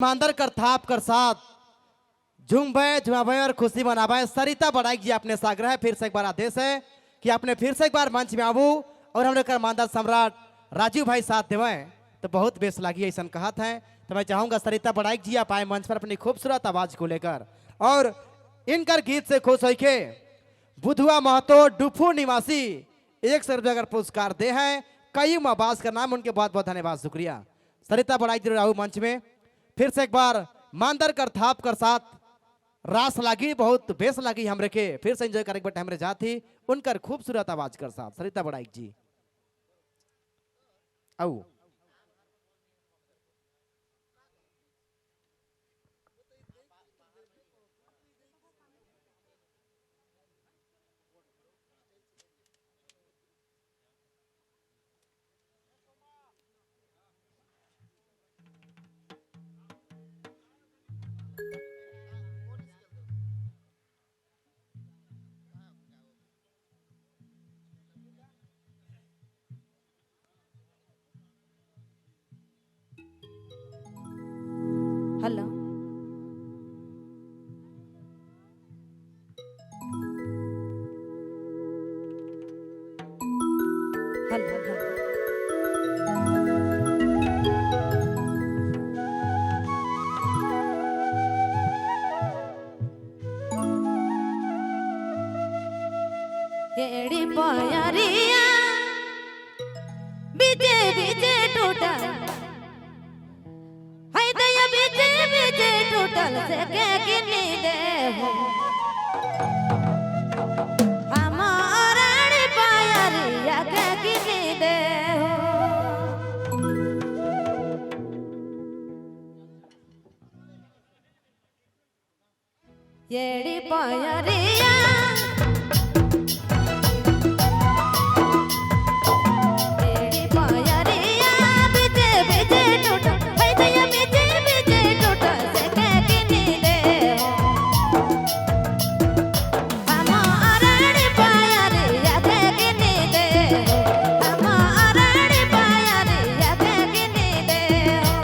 मांदर कर थाप कर साथ झूम भय झुमाभय और खुशी मनाभय। सरिता बड़ाइक जी आपने साग्रह है, फिर से एक बार आदेश है कि आपने फिर से एक बार मंच में आबू और हमने कर मांदर सम्राट राजीव भाई साथ देवें तो बहुत बेस लगी, ऐसा कहा है। तो मैं चाहूंगा सरिता बड़ाइक जी आप आए मंच पर अपनी खूबसूरत आवाज को लेकर और इनकर गीत से खुश होके बुधुआ महतो डुफू निवासी 100 रुपया अगर पुरस्कार दे हैं कई आवाज का नाम, उनके बहुत बहुत धन्यवाद, शुक्रिया। सरिता बड़ाइक जी राहु मंच में फिर से एक बार मांदर कर थाप कर साथ रास लागी, बहुत बेस लागी हमरे के फिर से एंजॉय करे बट हमरे जाती उनकर खूबसूरत आवाज कर साथ सरिता बड़ाइक जी आओ। Hello hello hello. एड़ी पायरिया बीजे बीजे टूटल हाय दया बीजे बीजे टूटल से के किनी दे हो हमारा पायरिया के किनी दे हो। एड़ी पायरिया एड़ी पायरिया बीजे बीजे टूटल हाय दया बीजे बीजे टूटल से के किनी दे हो हमारा पायरिया के किनी दे हो हमारा पायरिया के किनी दे हो।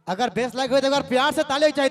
अगर बेस लगे हो तो एक बार प्यार से ताली हो चाहिए।